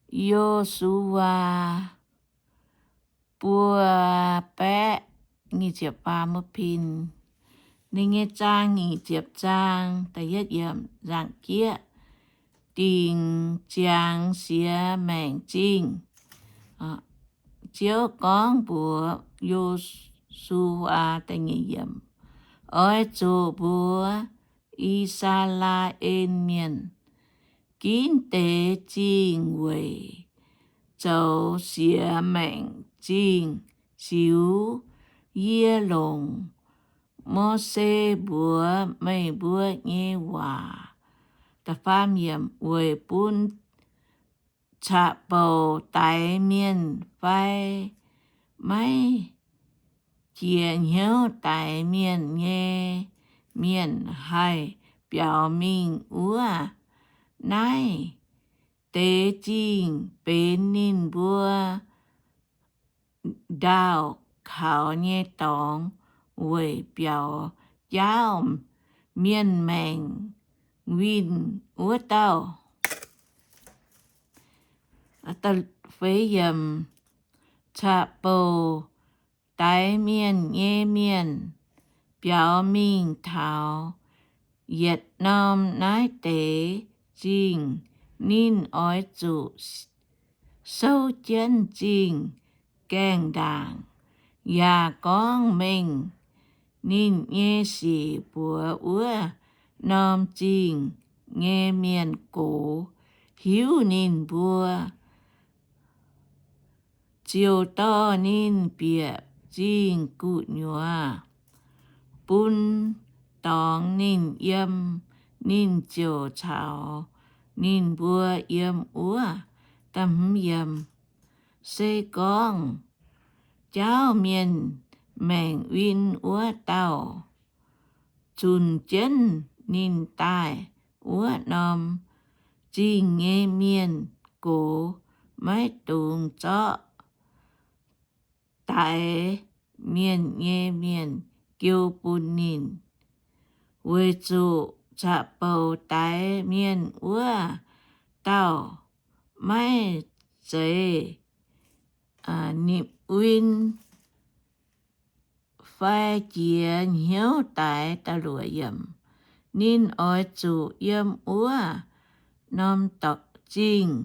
Yo^su^waa buo baeqv nyic ziepc faam mbuo pin. Ninh nyei zaang nyic ziepc zaang, da'yietv yiemc, nzaangc jieqv, dingc ziangx siex maengc zingh. Ziouv gorngv mbuox Yo^su^waa, oix zuqc mbuox I^saa^laa^en Mienh, ginv deix zingh weic zoux siex maengc zingh ziux yie longc Mose mbuox meih mbuo nyei waac, weic bun caqv-bouc daix mienh fai maiv jiex hnyouv daix mienh nyei mienh haih biaux mingh wuov. Naaiv deix zingh benx ninh mbuo ndaauh kaux nyei dorngx weic biaux jaauv mienh maengc winh wuov dauh. Caqv-bouc daix mienh nyei mienh biaux mingh taux yietc norm naaiv deix zingh, ninh oix zuqc souv jienv zingh gaengh ndaangc, yaac gorngv mengh ninh nyei sic mbuox wuov norm zingh nyei mienh gox hiuv ninh mbuo, ziouc dorh ninh bieqc zingh gu'nyuoz bun dorngx ninh yiem, ninh ziouc caux ninh mbuo yiem wuov. Se gorngv jaauv mienh maengc win wuov dauh zunc jienv ninh daaih wuov norm zingh nyei mienh gox maiv dungx zorqv daix mienh nyei mienh jiu bun ninh, weic zuqc caqv-bouc daix mienh wuov dauh maiv zeiz nipc win fai jiex hnyouv daix. Ninh oix zuqc yiem wuov norm zingh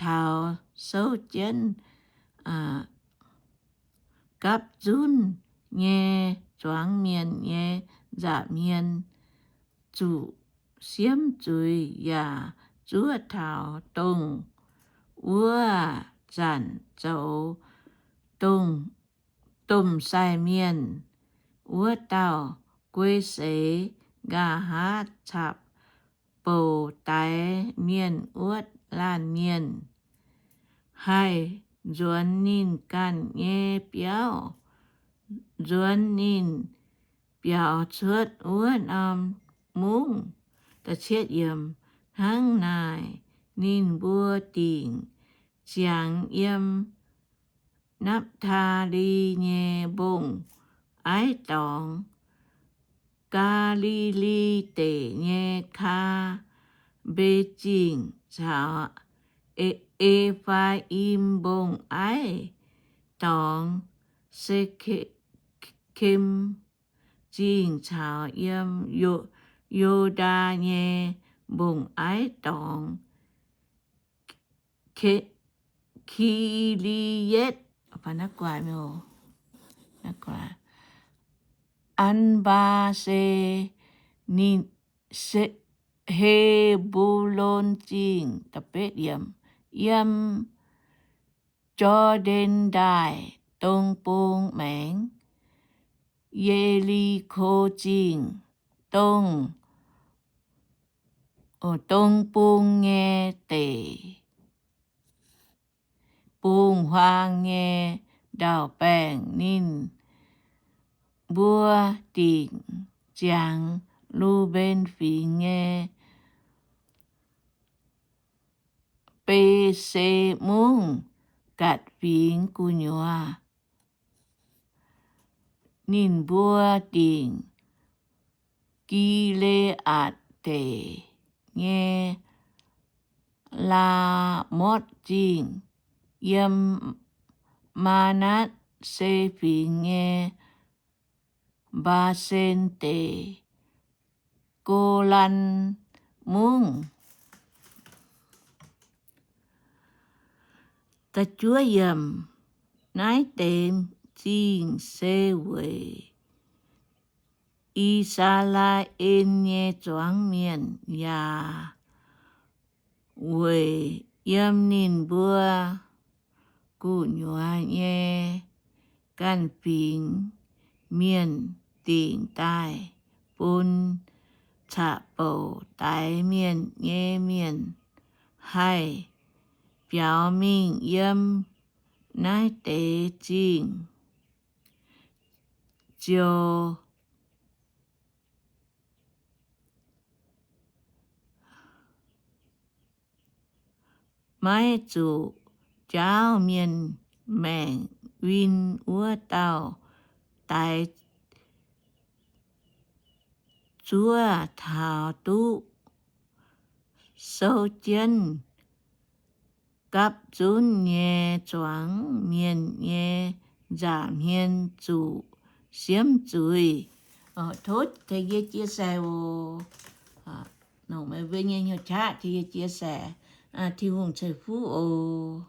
taux souv jienv gapv zunv nyei zuangx mienh nyei nza'hmien, zuqc siemv zuiz yaac zuov taux dongh wuov zanc zoux domh sai mienh wuov dauh guei seix nqa'haav caqv-bouc daix mienh wuov laanh mienh, haih nzuonx ninh ganh nyei biauv, nzuonx ninh biaux cuotv wuov norm mungv. Hnangv naaic, ninh mbuo dingc ziangx yiem Napv^taa^li nyei mbong-aiv dorngx, Gaa^li^li Deic nyei Kaa^mbe Zingh caux E^faa^im mbong-aiv dorngx, Se^kem Zingh caux yiem Yo^daa nyei mbong-aiv dorngx, Ki^li^yetv, Anbaa, Se, He^mbo^lon Zingh, yiem Jor^ndaen Ndaaih dong bung maengx, Ye^li^ko Zingh, dong, dong bung nyei deic, bung-huaang nyei ndau-baengh. Ninh mbuo dingc ziangx Lu^mben Fingx nyei Bese Mungv Gatc Fingx gu'nyuoz. Ninh mbuo dingc Gi^le^aatc Deic nyei Laa^motv Zingh, yiem Maa^natv^se Fingx nyei Mbaa^sen Deic, Go^lan Mungv. Naaiv deix zingh se weic I^saa^laa^en nyei zuangx mienh, yaac weic yiem ninh mbuo gu'nyuoz nyei ganh fingx mienh dingc daaih bun caqv-bouc daix mienh nyei mienh haih biaux mingh yiem naaiv deix zingh, ziouc maiv zuqc jaauv mienh maengc win wuov dauh daix zuov taux duqv sou jienv gapv zunv nyei zuangx mienh nyei nza'hmien zuqc siemv zuiz. Tov tengx yie chia sẻ oc. Nongc meih mbuo nyei hnyouv qaqv tengx yie chia sẻ. Tin-Hungh ceix fuqv oc.